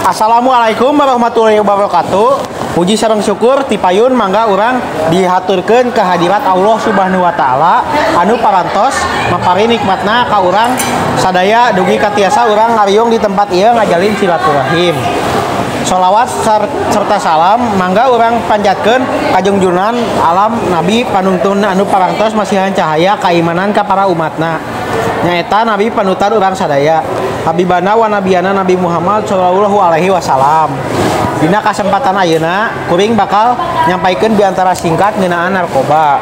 Assalamualaikum warahmatullahi wabarakatuh. Puji sareng syukur tipayun mangga urang dihaturkeun kehadirat Allah Subhanahu wa taala anu parantos mapari nikmatna ka urang sadaya dugi ka tiasa urang ngariung di tempat ieu ngajalin silaturahim. Sholawat serta salam mangga urang panjatkeun ka junjunan alam Nabi panuntun anu parantos masihan cahaya keimanan ka para umatna. Nyaeta Nabi panutan urang sadaya. Habibana wa nabiyana Nabi Muhammad sallallahu alaihi wasallam. Dina kasempatan ayeuna kuring bakal nyampaikeun biantara singkat ngeunaan narkoba.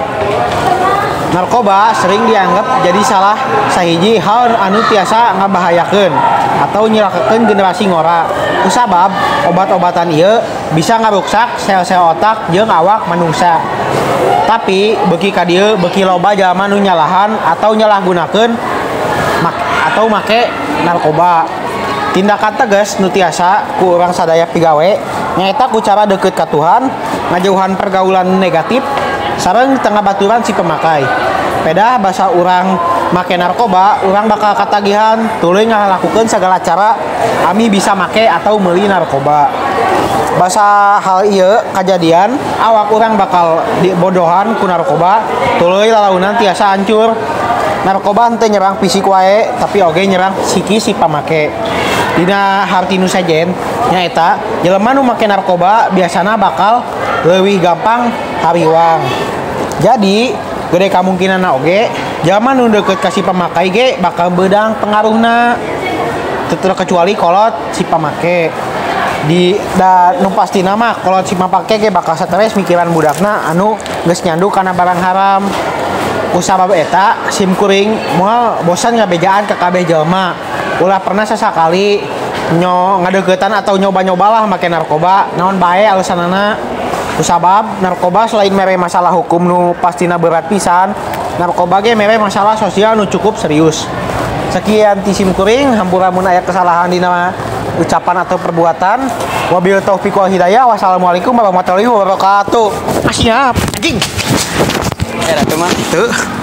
Narkoba sering dianggap jadi salah sahiji hal anu tiasa ngabahayakeun atau nyilakakeun generasi ngora. Kusabab obat-obatan ieu bisa ngaruksak sel-sel otak jeung awak manungsa. Tapi beuki ka dieu beuki loba jalma nu nyalahan atau nyalahgunakeun atau make narkoba. Tindakan tegas nu tiasa ku urang sadaya pigawe nyaeta ku cara deukeut ka Tuhan, ngajauhan pergaulan negatif sareng tengah baturan si pemakai. Pedah basa urang make narkoba, urang bakal katagihan tuluy ngalakukeun segala cara ami bisa make atau meuli narkoba. Basa hal ieu kajadian, awak urang bakal dibodohan ku narkoba, tuluy lalaunan tiasa hancur. Narkoba henteu nyerang fisik wae, tapi oge nyerang psikis si pamake. Dina harti nu sejen nyaeta jelema nu make narkoba biasana bakal leuwih gampang hariwang. Jadi gede kamungkinanna oge jelema nu deukeut ka si pamakai ge bakal beudang pengaruhna. Teu terkecuali kolot si pamake. Di da nu pastina mah kolot si pamake ge bakal stres mikiran budakna anu geus nyandu kana barang haram. Kusabab eta sim kuring moal bosan ngabejaan ka kabeh jelema. Ulah pernah sasakali ngadeuketan atau nyoba-nyobalah make narkoba, naon bae alasanana. Kusabab narkoba selain mere masalah hukum nu pastina berat pisan, narkoba ge mere masalah sosial nu cukup serius. Sekian ti sim kuring, hampura mun aya kesalahan dina ucapan atau perbuatan. Wabillahi taufiq wal hidayah. Wassalamualaikum warahmatullahi wabarakatuh. Siap, anjing. Era tuh mah. Tuh.